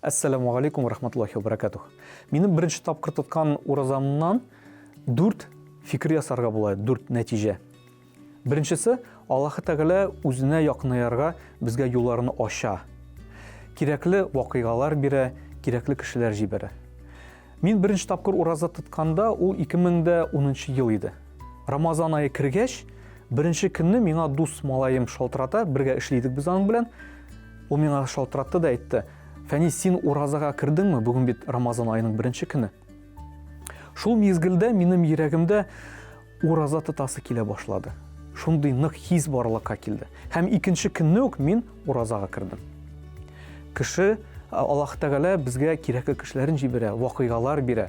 Әссәламу алейкум ва рахматуллахи ва баракатух. Минем беренче тапкыр тоткан уразамнан дүрт фикер ясарга була, дүрт нәтиҗә. Беренчесе, Аллаһы Тәгалә үзенә якынаярга безгә юлларны ача. Кирәкле вакыйгалар бирә, кирәкле кешеләр җибәрә. Мин беренче тапкыр ураза тотканда, ул 2010 ел иде. Рамазан ае кергәч, беренче көнне миңа дус малаем шалтырата, бергә эшли идек без аның белән. Ул миңа шалтыратты да әйтте: "Фәнис, син уразага кердеңме? Бүген бит Рамазан аеның беренче көне." Шул мизгелдә минем йөрәгемдә ураза тотасы килә башлады. Шундый нык хис барлыкка килде. Һәм икенче көнне үк мин уразага кердем. Кеше Аллаһ Тәгалә безгә кирәкле кешеләрен җибәрә, вакыйгалар бирә,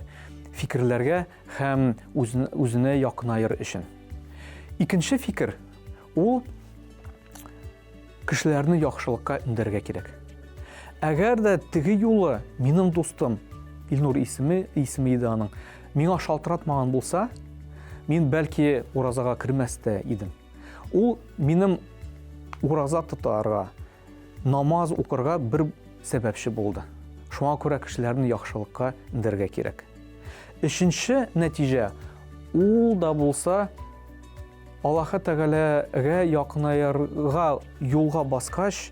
фикерләргә һәм үзенә якынаер өчен. Икенче фикер ул кешеләрне яхшылыкка өндәргә кирәк. Әгәр дә теге юлы минем дустым Илнур исеме, исеме иде аның, миңа шалтыратмаган булса, мин бәлки уразага кермәс тә идем. Ул минем ураза тотарга, намаз укырга бер сәбәпче булды. Шуңа күрә кешеләрне яхшылыкка өндәргә кирәк. Өченче нәтиҗә, ул да булса Аллаһы Тәгаләгә якынаерга юлга баскач,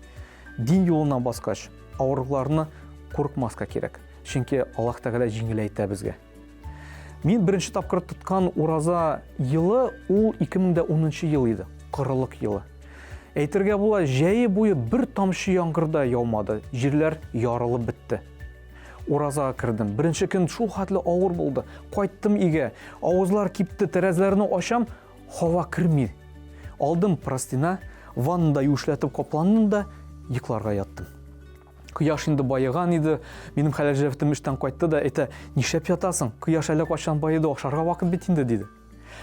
дин юлына баскач, авырлыкларны курыкмаска кирәк. Чөнки Аллаһ Тәгалә җиңеләйтә безгә. Мин беренче тапкыр тоткан ураза елы ул 2010 ел иде, корылык елы. Әйтергә була, җәе буе бер тамчы яңгыр да яумады, җирләр ярылып бетте. Уразага кердем. Беренче көн шул хәтле авыр булды. Кайттым өйгә, авызлар кипте, тәрәзәләрне ачам, һава керми. Алдым простына, ваннада юешләтеп капландым да йокларга яттым. Кояш инде баеган иде. Минем хәләл җефетем эштән кайтты да әйтә, нишләп ятасың? Кояш әллә кайчан баеды, ашарга вакыт бит инде, диде.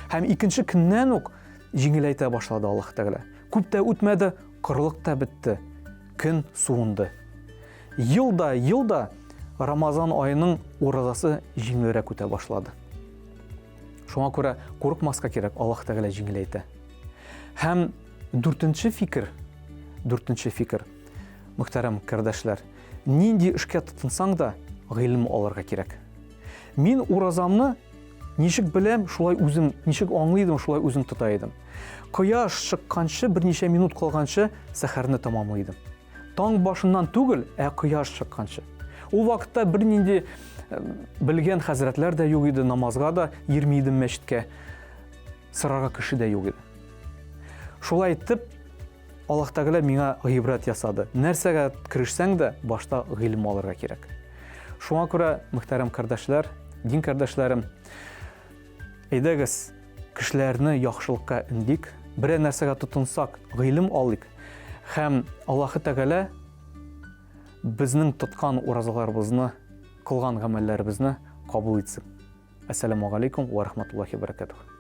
Һәм икенче көннән үк җиңеләйтә башлады Аллаһ Тәгалә. Күп тә үтмәде, корылык та бетте. Көн суынды. Ел да, ел да Рамазан аеның уразасы җиңелрәк үтә башлады. Шуңа күрә курыкмаска кирәк, Аллаһ Тәгалә җиңеләйтә. Һәм дүртенче фикер, дүртенче фикер, мөхтәрәм кардәшләр, нинди эшкә тотынсаң да, гыйлем алырга кирәк. Мин уразамны ничек беләм, шулай үзем, ничек аңлый идем, шулай үзем тота идем. Кояш чыкканчы, берничә минут калганчы сәхәрне тәмамлый идем. Таң башыннан түгел, ә кояш чыкканчы. Ул вакытта бернинди э, белгән хәзрәтләр дә юк иде, намазга да йөрми идем мәчеткә. Сорарга кеше дә юк иде. Шулай итеп, Аллаһ Тәгалә миңа гыйбрәт ясады. Нәрсәгә керешсәң дә, башта гыйлем алырга кирәк. Шуңа күрә, мөхтәрәм кардәшләр, дин кардәшләрем, әйдәгез, кешеләрне яхшылыкка өндик, берәр нәрсәгә тотынсак, гыйлем алыйк һәм Аллаһы Тәгалә безнең тоткан уразаларыбызны, кылган гамәлләребезне кабул итсен. Әссәламу алейкум ва рахматуллахи ва баракатух.